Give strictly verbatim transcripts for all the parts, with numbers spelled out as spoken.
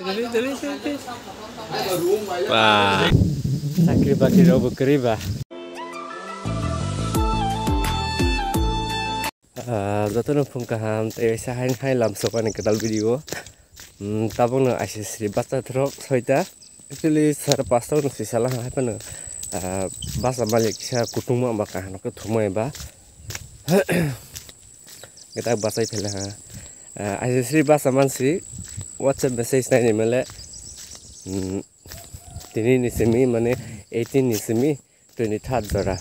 Ba. Chakri bakri rok bo kwrwi ba. Ah, jotono phung kaham, tei waisa hain hai lam sokani kwtal video. Hmm, tabukno aisisri bacha throk soita. Actually, sar pasta no sisala hai phano, ah, bacha malik kisa kutung ma ba kaham khe thumai ba. Kitak bachai phela ha. Ah, aisisri bacha mansi WhatsApp message nai ni mele. Hmm, tini ni simi mane eighteen ni simi twenty third jora,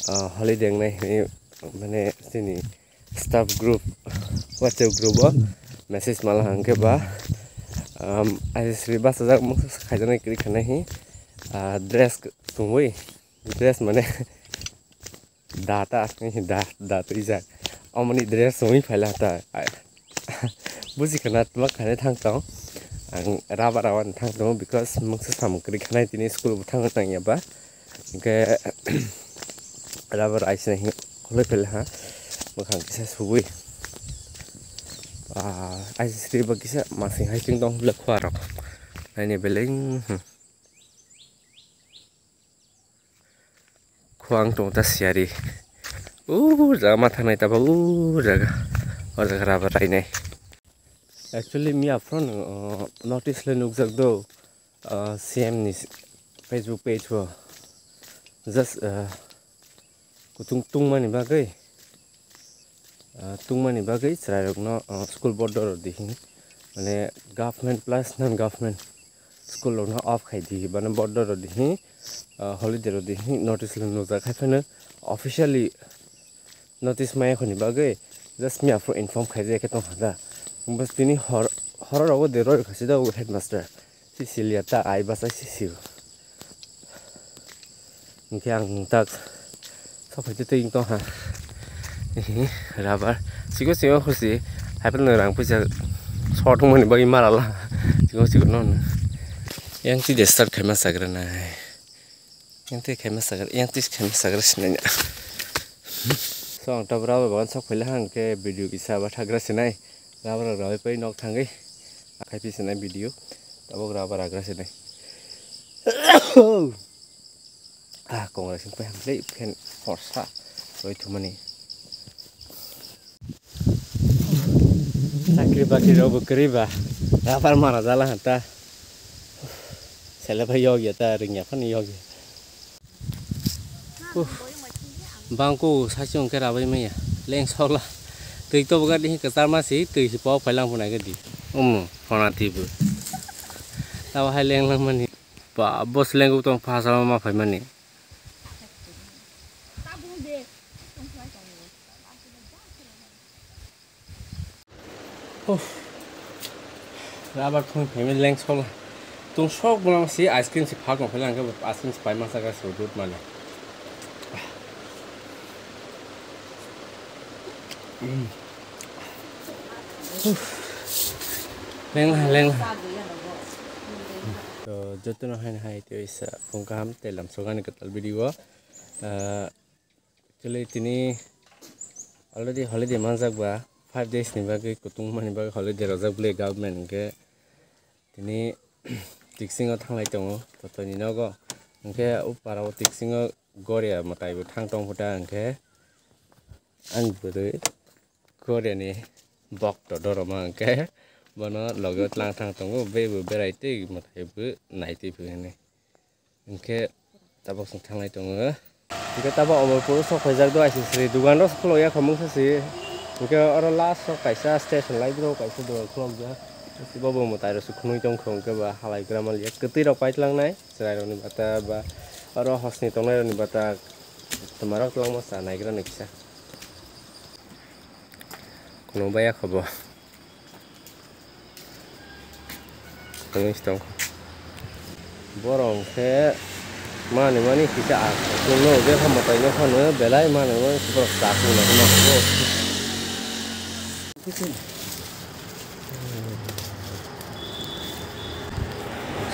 ah, holiday wngnai hinwi, mane, chini staff group, WhatsApp group o message mala hwnkhe ba, um, aisisri bachajak mungsa khaijaknai kwrwi khanai hi, ah, dress chumui, dress mane, da ta, da, da twijak, omoni dress chumui phaila ta. Buji khana twma khainai thang tong. Ang rubber rwani thang tongo because mungsa samung kwrwi khanai tini school bo thangna nangya ba. Hwnkhe rubber aisina hi khulai phela ha. Mwkhang kisa subui. Ah, aisisri ba kisa masing hai chwng tong le khua rok. Naini beleng, hmm. Khuang tong ta siyari. O jaga ma thangnai tabo o jaga. O jaga rubber rainai. Actually, miya phone, uh, notice le nukjak do, uh, C M ni s-, Facebook page o. Just, uh, kutung tungmani bagwi. Ah, tungmani bagwi chwrairokno, ah, school board rw di hi, mane, government plus non government school rokno off khai di, mane, board rw di hi, ah, holiday rw di hi notice le nukjak, hai phano officially notice maya khoni bagwi just miya phuru inform khaijak khe tongkha da. Bas tini hor, horo rogo de roi khachi da headmaster. Sisilia ta ai basa sisi. Hingke ang tak sopai te tei tong ha. Ehe, rubber. Siko siko khusi. Hai pano rang puisa short mani bagwi mara la. Siko siko no. Yang ti de start khaima sagra nai. Yang ti khaima sagra, yang ti khaima sagra sinai. So ang tabra bagan sok phaila hangke video kisa ba thagra sinai. Rubber roi pai nok thangwi. Akhai pi sinai video. Tabok rubber agra sinai. Ah, congrats, pai hamle fan forsa. Roi thumani. Chakri bakri rok bo kwrwi ba. Rubber mara jala hanta. Sele bai yog ya ta, ring ya phano yog ya. Uff. Bangko sachi hwnkhe rabai maya. Leng sokla. Twi to bwkha dihi kwchar ma si, twi si pok phailang phunai khe di. Umm, phona twi bo. Tabo hai leng lang mani. Ba, bo seleng tong phasa ma phai mani. Uff. Rubber thung phaimani leng sokla. Tung sok bono si ice cream si phak no phaila hwnkhe ice cream si pai masa ga so dud mani. Mm. Uff. Leng la, leng la. To jotono haino hai tei sa phung kaham tei lam sokani kwtal video. Ah, Actually, tini already holiday manjak ba, five days ni bagwi, kutung mani bagwi holiday rojak bwle government hwnkhe tini Tiksingo thanglai tongo, totoni nogo. Hwnkhe o para o Tiksingo Goria mwtai bo thang tong phuta hwnkhe ani bwrwi Goria ni bokto doroma hwnkhe bono loge o tlang thang tongo, bebo berai twi mwtai bo nai twi phai hwnwi. Hwnkhe tabok chwng thanglai tongo. Hwnkhe tabok Omorpur o sok phaijak do, aisisri dugan rok khulok ya kho mungsa si. Hwnkhe oro last o kaisa station lai bro kaisa dugan khulok jak. Bobo mwtai rok se khwnwi tong kho, hwnkhe ba halai gra maliya kwtwi rok paitlang nai chwrai rok ni bata ba oro hosni tongnai rok ni bata twma rok twlangma cha naigra nai kisa. Khwnwi baya kho bo. Tongwi si tongkha. Borok hwnkhe mani mani kisa achuk no je kha mwtai no phano belai mani mani borok chakung no hwnma kho.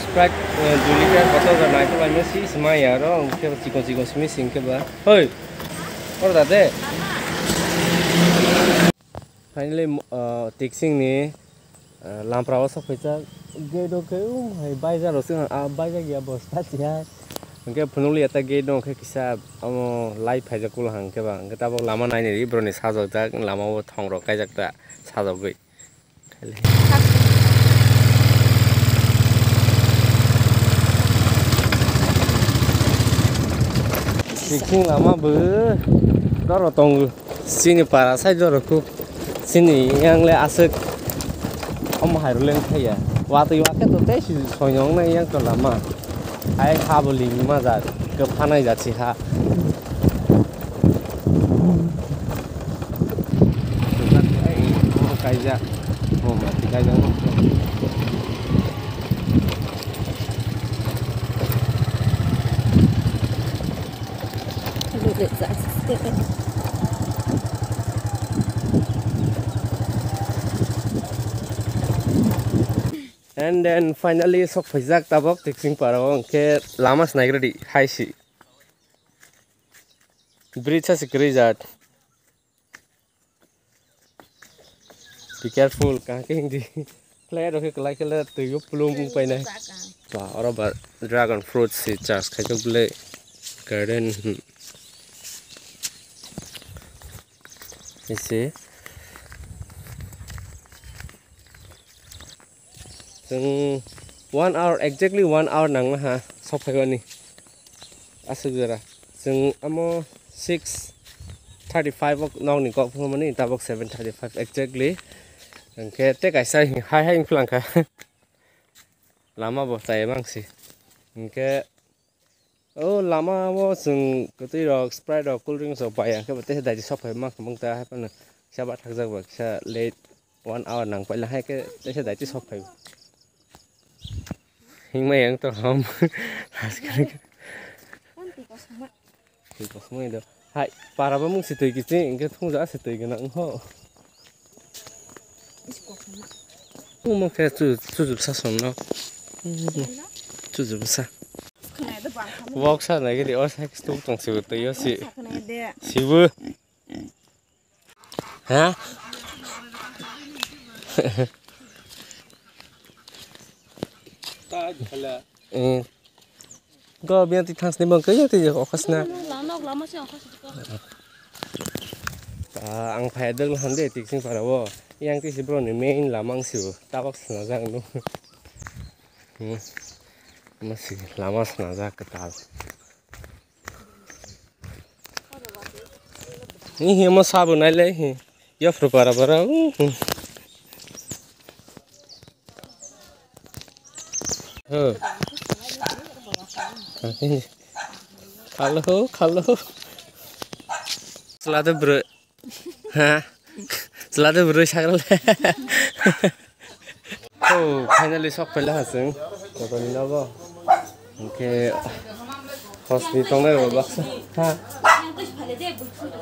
Sprite, eh, dui liter bottle rok naitolaino si, si maya aro, hwnkhe chikon chikon simi si hwnkhe ba. Hoi! Oro da de. Finally, uh, Tiksing ni, uh, Lampra o sok phaijak. Gate o khe um hai baijak rok se, ah, baijak ya bosta tihai. Hwnkhe phunukliya ta gate no khe kisa omo light phaijak ulo hang khe ba. Hwnkhe tabok lama nainwi boroni sajokjak, lama o thong rok kaijak ta sajogwi. Sikking lama bo doro tongo. Chini para sai doro kuk. Chini yang le aswk omo hai rw le wngkha ya. Watwi wa khe to tei si soi nw wngnai yang to lama. Hai ha bo ling ma jak, kwpha nai jak si ha. Kaijak. Oh, mati kaijak. And then finally sok phaijak tabok Tiksing para o, hwnkhe lama se naigra di hai si. Bridge sa se kwrwi jat. Be careful, kaham khe himdi. Khlai rokhe kwlai khe le twi o plum wng painai. Ba, oro ba dragon fruit si chas khaijak bwle garden, hmm. Isi. Chwng one hour, exactly one hour nangma ha sok phaimani. Aswk jora. Chwng amo six thirty five o nokni kok phunukmani, tabok seven thirty five exactly. Hwnkhe tei kaisa hai hai wngphilangkha. Lama bo chaya mangsi. Hwnkhe o lama o chwng kwtwi rok, Sprite rok, cool drinks rok bai ya khe bo teisa daiti sok phai ma khe mung ta hai phano kisa bathakjak ba kisa late one hour nang paila hai khe teisa daiti sok phai. Hingma yang to ham. Twi kosom do. Hai para bo mung si twi kiching hwnkhe thungja se twi gwnang ho. Omo khe chu-, chujup sa somno. Chujup sa. Wok sa nai gidi o sa stuk tong sibu twi o si. Sibu. Ha? Eh. Go biang ti thangsni bang kaya ti okhasna. Lama, lama se okhas ko. Ah, ang phai dwng hande Tiksing para o. Yang ti si bro ni main lama ang sibo. Tabok sna jang no. Hmm. Masi lama sna jak kwtal. Ni hi mo sabu nai le hi. Yo fru para para. Uh, uh. Huh. Khalo, khalo. Sela de bro. Ha? Chwla de bwrwi sakral. Oh, finally sok phaila ha chwng. Jotoni nogo. Hwnkhe hosni tongnai rok baksa. Ha?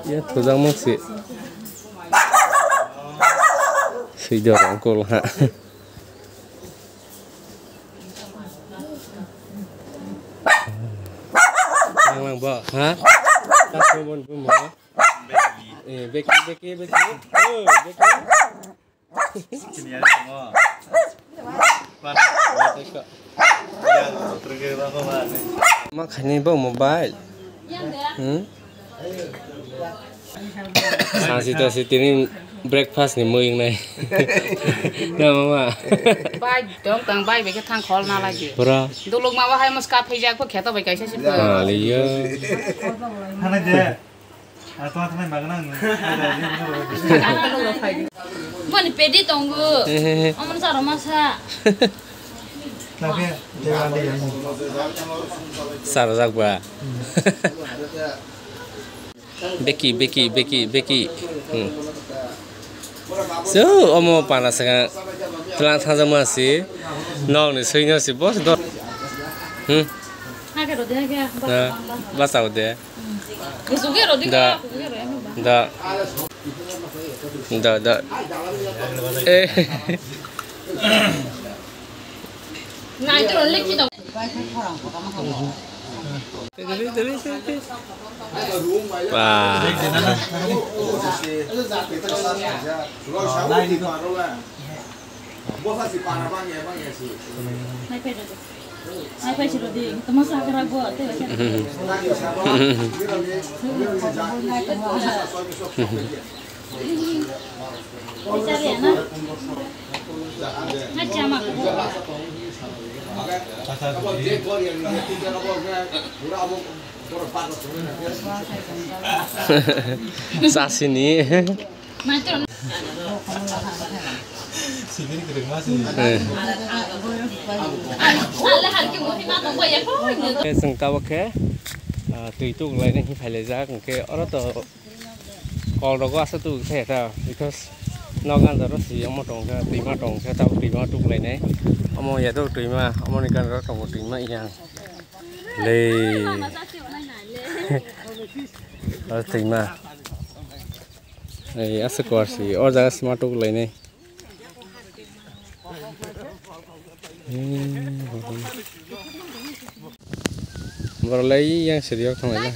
Ya thujak mung si. Sui do rong kol ha. Nang lang bo, ha? Tak mon bu mo. Eh, beki, beki, beki. Oh, beki. Sini ada semua. Pan. Ma khaini bo mobile. Hmm? Sasi to si tini breakfast ni mui nai. Na mama. Bai dong tang bai beke thang khol na lagi. Pura. Duluk ma bahai muska phaijak ko kheto bai kaisa si. Ah, liya. Hana je. Mani pedi tongo. He, he, he. Oman saro masa. Sarajak ba. Beki, beki, beki, beki. Hmm. So, omo pana saka tlang thangjakma si. Nokni swino si boss dor. Hmm. Hake rodi hake. Na, basa ode. Kusugi rodi da. Kusugi rodi. Da. Da, da. Eh. Nai to lekhi dong. Wah. Naipai rodi. Naipai si rodi. Tamo sakra bo. Te ba. Bichari na. Ngai chama ko. Sasini. Chwng tabuk khe, ah, twi tuk lainai khe phailaijak, hwnkhe oro to kol rogo aswk tuk khe ta, because nok anjaro si omo tong khe, twima tong khe, tabuk twima tuk lainai. Omo ya tok twima, omoni ganaro tongo twima yang. Le. Aro twima. Ei, aswk kwar si, o jaga sima tuk lainai. Borok lai yang siri yok thang lainai.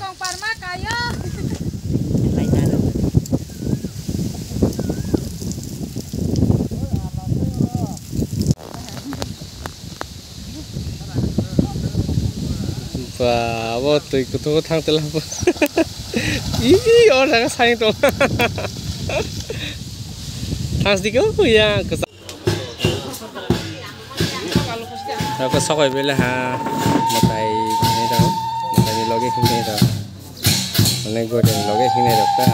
Ba, abo twi kuthuk thang tela. Ih, o jaga sai tong. Thang sidi ko ya kwsa. Ako sokoi bele ha, matai ni rok, matai ni loge hini rok. Mane gori ni loge hini rok ta.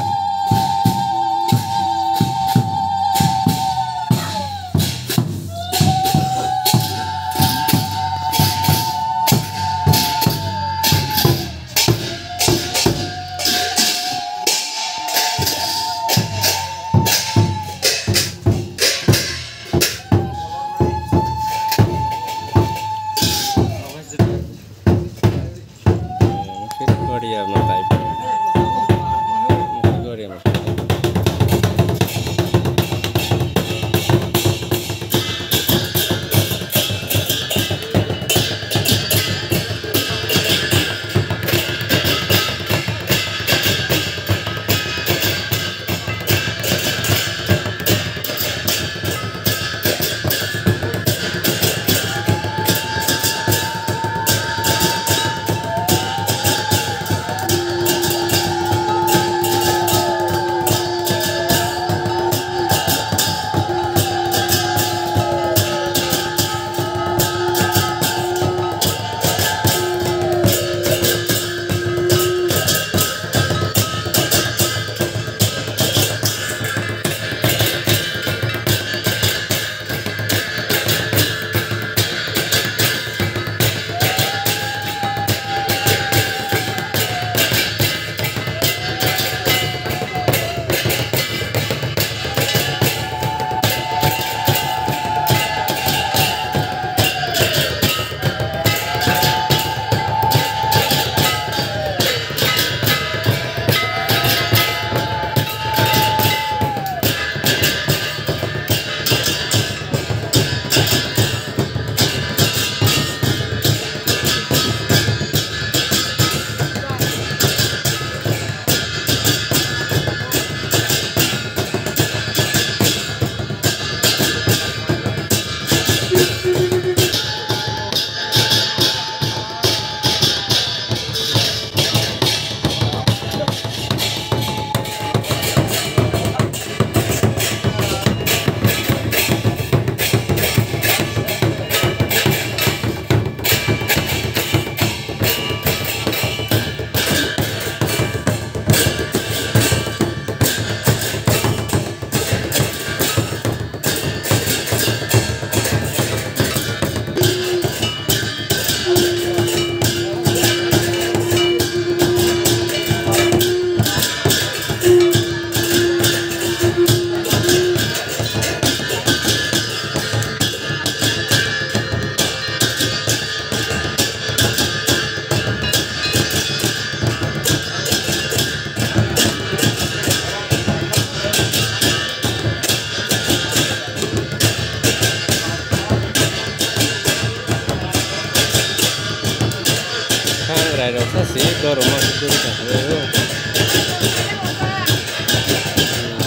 Hangrai rok sa si, borok ma si twi tong phai o.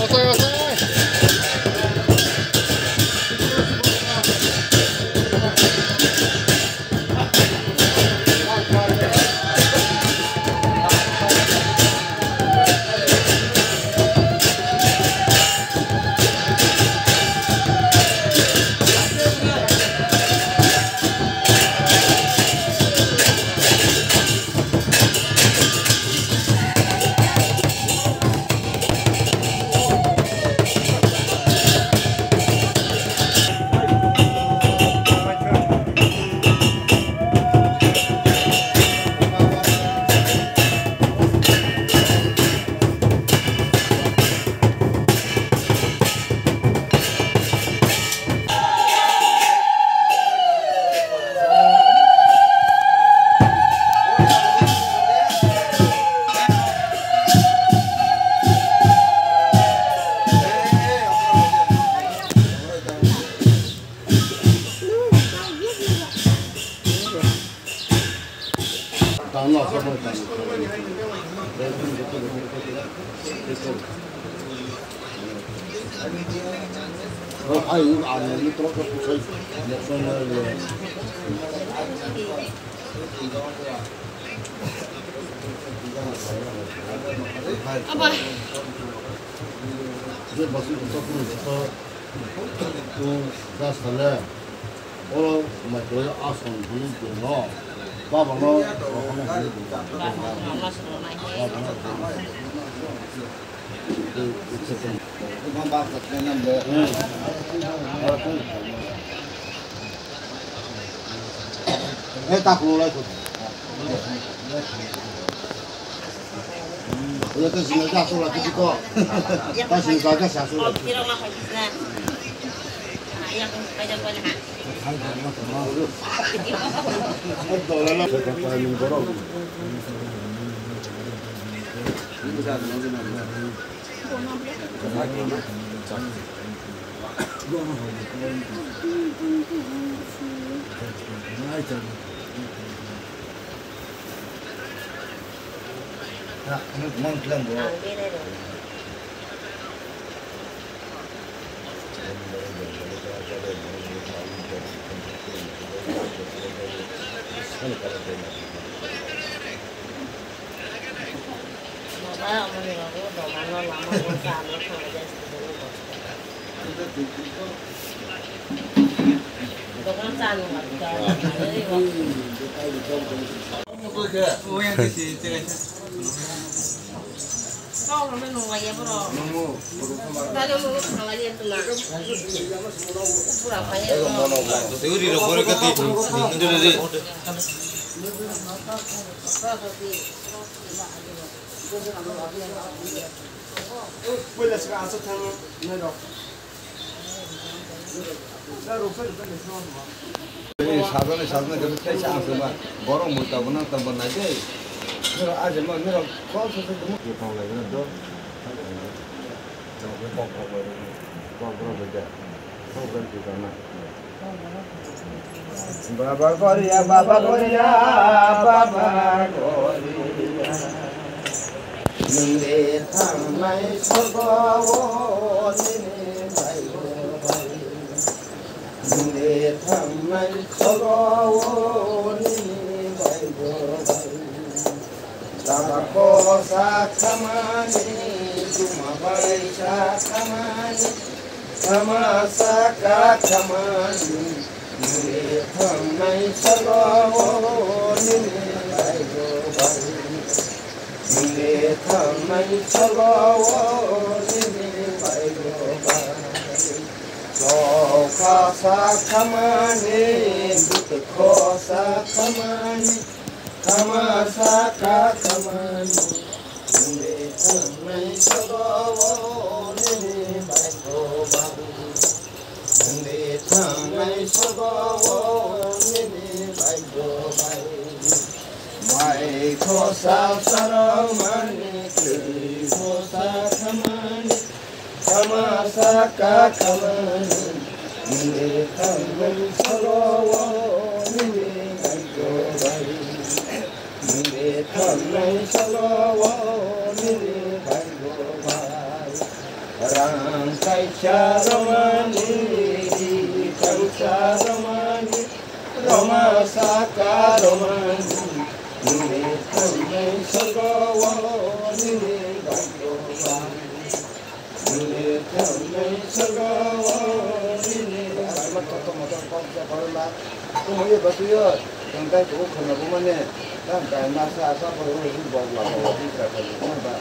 Otai, otai. Aba. Oro mai kwlai aswk hwnwi tongo. Baba no rohorna hwnwi tongo. Baba no rohorna hwnwi tongo. Hei, ta khulumlai kho. Oya ta sini ta sola kiti ko. Ta sini ta ka sa sola. Sajani sajani khe tei sa ang sema borok mui tabuk nang tamo nai tei. Niro aje ma niro kol sa sa tamo. Ye tong lai gana do. Kok kok kok kok kok kok kok. Baba Goria, Baba Goria, Baba Goria. Nwng de thangnai sorgo o nini bai bai. Nwng de thangnai sorgo o nini bai bai. Tamo kosa khamani, tuma bai sa khamani, tama saka khamani, nini thangnai salo, nini bai bo bai. Nini thangnai salo, nini bai bo bai. Sokha sa khamani, dukho sa khamani, Kama saka khamani, nungwi thangnai salo, nini bai bo bai. Nungwi thangnai salo, nini bai bo bai. Mai khosa sarang mani, twi khosa khamani, Kama saka khamani, nini thangnai salo, nini bai bo bai. Nini thangnai salo, nini bai bo bai. Rang kaisa romani, ri kaisa romani, Roma saka romani, nini thangnai salo, nini bai bo bai. Nini thangnai salo, nini bai bo bai. Kotor motor kok sa korla. Tumo ye batuyo, tang tai ko khana bo mane, tang tai masa asa ko ro ri bok la ko di ka ko ma ba.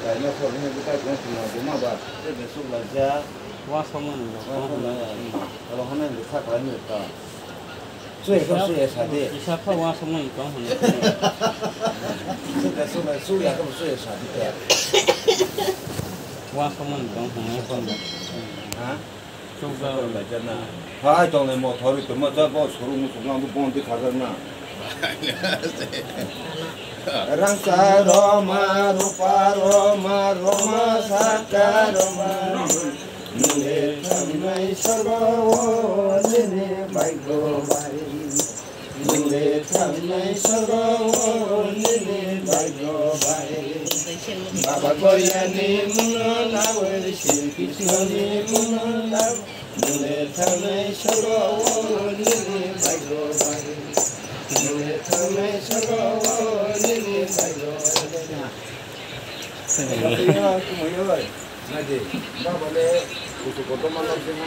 Tai masa ni tai ko khana bo ma ba. Te besuk la ja. Wa samani. Wa samani. Alo hana ni kha kala ni ta. Suya kha, suya sa de. Isa kha wa samani tong hwn. Suya, suya, suya kha, suya sa de. Wa samani tong hwn. Ha? Chukjak. Hai tongnai mothor ri tongma ja bo sorok muchung ang bo bondi khajak na. Rangsa roma, rupa roma, roma saka roma. Nini thangnai salo, nini bai bo bai. Nini thangnai salo, nini Bagoyani mungno nawi, Sri Krishnoni mungno nawi, mune thangnai soro o nini baigo bai. Mune thangnai soro o nini baigo bai. Naidi, baba le, kutu kotorma nok jengma.